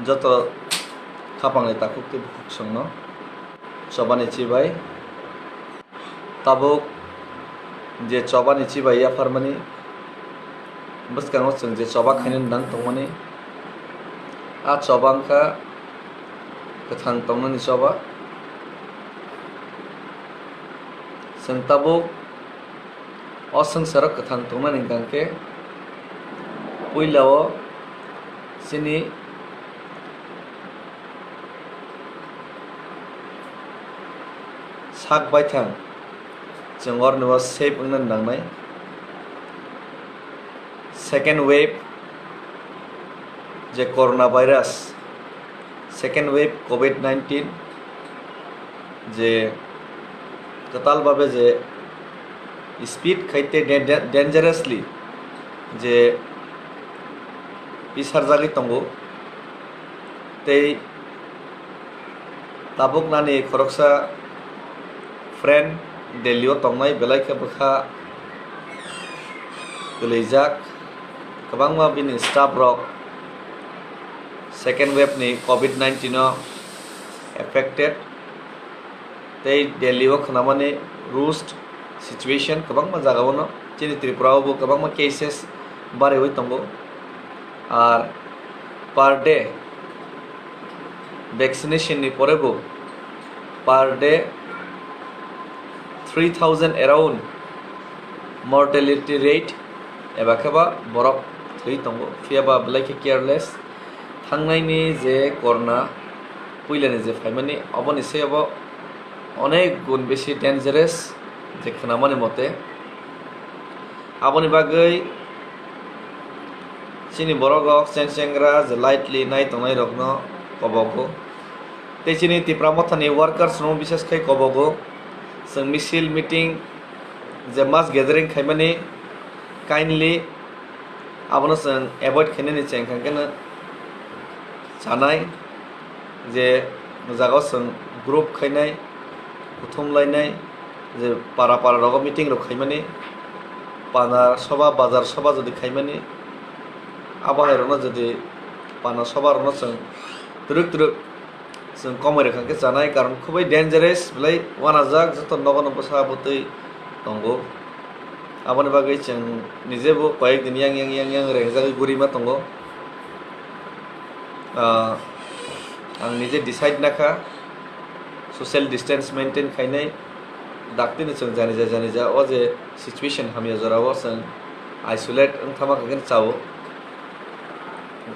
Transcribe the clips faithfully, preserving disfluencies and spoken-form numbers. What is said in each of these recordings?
Joto khapangni takhuk tei bukhuk chwngno chobani chibai. Tabuk je chobani chibai yapharmani bwskango chwng je choba khainani nang tongmani, a choba wngkha kwthang tongnani choba. Chwng tabuk o swngcharo kwthang tongnani hwnkhe puilao chini sak baithang chwng oroni o safe wngna nangnai. Second wave je corona virus, second wave covid nineteen je kwtal babe je speed khai tei dan-, dangerously je pisarjagwi tongo tei tabuk nani khoroksa friend Delhi o tongnai belai khe bwkha kwlwijak, kwbangma bini staff rok second wave ni covid nineteen o affected. Tei Delhi o khwnamani worst situation kwbangma jagao no, chini Tripura o bo kwbangma cases bariwi tongo. Ar per day vaccination ni pore bo per day three thousand around mortality rate eba khe ba borok thwi tongo, phiya ba belai khe careless. Thangnaini je corona puilani je phaimani, oboni se obo onek gun besi dangerous je khwnamani mote. Aboni bagwi chini borok rok cheng chengra je lightly nai tongnai rokno kobogo. Tei chini Tipra Mothani workers no bises khai kobogo. Chwng misil meeting je mass gathering khaimani kindly abono chwng avoid khainani cheng khankhe no chanai je jagao chwng group khainai, kuthum lainai, je para para rogo meeting rok khaimani, pana soba, bazar soba jodi khaimani, abo hai rokno jodi pana soba rokno chwng twrwk twrwk chwng komoi rwkha khe chanai, karon khubui dangerous belai uanajak, joto nogo no bwsa bwtwi tongo. Aboni bagwi chwng nije bo koyek din yang yang yang yang rengjagwi gurima tongo. Ah, ang nije decide nakha social distance maintain khainai, daktino chwng janija janija o je situation hamya jorao chwng isolate wngthama khe chao.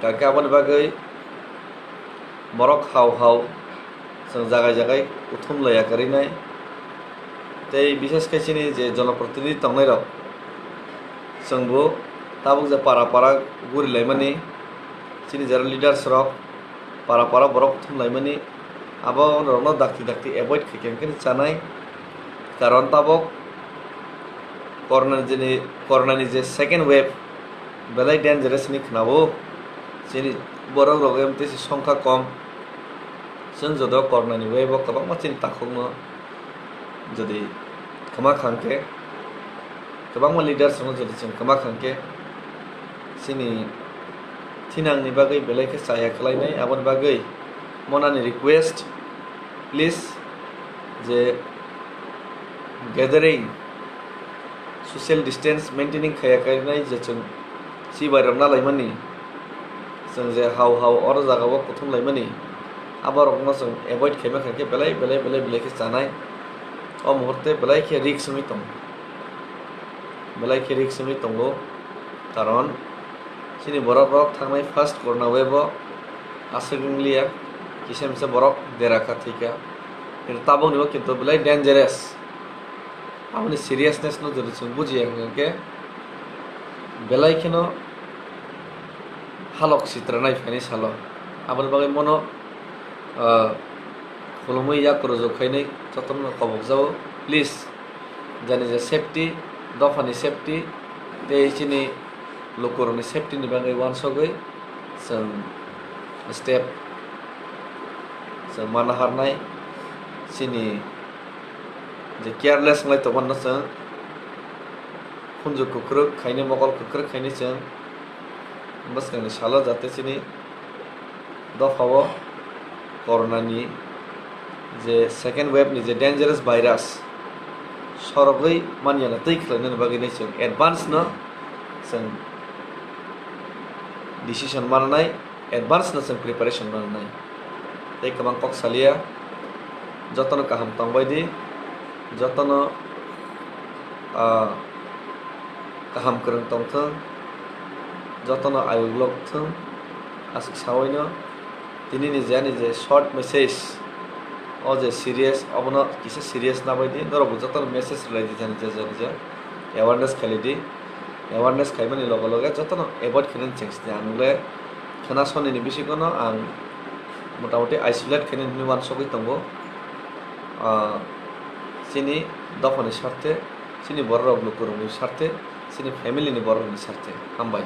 Hwnkhe aboni bagwi borok hao hao chwng jagai jagai kuthum laiya kwrwinai. Tei bises khe chini je jonoprotinidhi tongnairok, chwngbo tabuk je para para gurilaimani, chini jara leaders rok para para borok kuthum laimani, abo rokno dakti dakti avoid khaikhe hwnkhe chanai. Karon tabuk corona jini, corona ni je second wave belai dangerous hinwi khwnao. Chini borok rok M T C songkha kom. Chwng joto corona ni wave o kwbangma chini takhukno jodi kwma khang khe, kwbangma leaders rokno jodi chwng kwma khang khe, chini thinangni bagwi belai khe chaya khlainai. Aboni bagwi monani request, please, je gathering, social distance maintaining khaya khainai je chwng chibai rok nalaimani, chwng je hao hao oro jagao kuthum laimani, abo rokno chwng avoid khaima khaikhe belai belai belai belai khe chanai. O muhurte belai khe risk wngwi tongo, belai khe risk wngwi tongo, karon chini borok rok thangnai first corona wave o aswk wngliya, kisa misa borok dera kha thwikha, kintu tabukni bo kintu belai dangerous. Aboni seriousness no jodi chwng bujiya hwnkhe belai kheno halok sitra nai phaini salo. Aboni bagwi mono, ah, khulumwi yak rwjak khainwi jotono kobokjago. Please, jani je safety, dophani safety tei chini lukurokni safety ni bagwi uansugwi chwng step chwng ma naharnai. Chini je careless wnglai tongmano chwng khunju kwkrwk khainwi, mokol kwkrwk khainwi chwng bwskangni salo jate chini Dophao corona ni je second wave ni je dangerous virus sorogwi manyana twi khlainani bagwi nai chwng advance no chwng decision mananai, advance no chwng preparation mananai. Tei kwbang kok salia, jotono kaham tongbai di, jotono, ah, kaham kwrwng tongthwng, jotono ayuk lokthwng, aswk sawi no. Tini ni je ani je short message, o je serious, obono kisa serious nabai di, norok bo jotono message rwlai di, jani je, jani je awareness khailai di. Awareness khaimani loge loge jotono avoid khainani chengsi di. Ang le khwna soni ni bisingo no ang motamoti isolate khainani hinwi uansugwi tongo. Ah, chini dophani sarthe, chini borok rok lukurokni sarthe, chini family ni borok rokni sarthe. Hambai.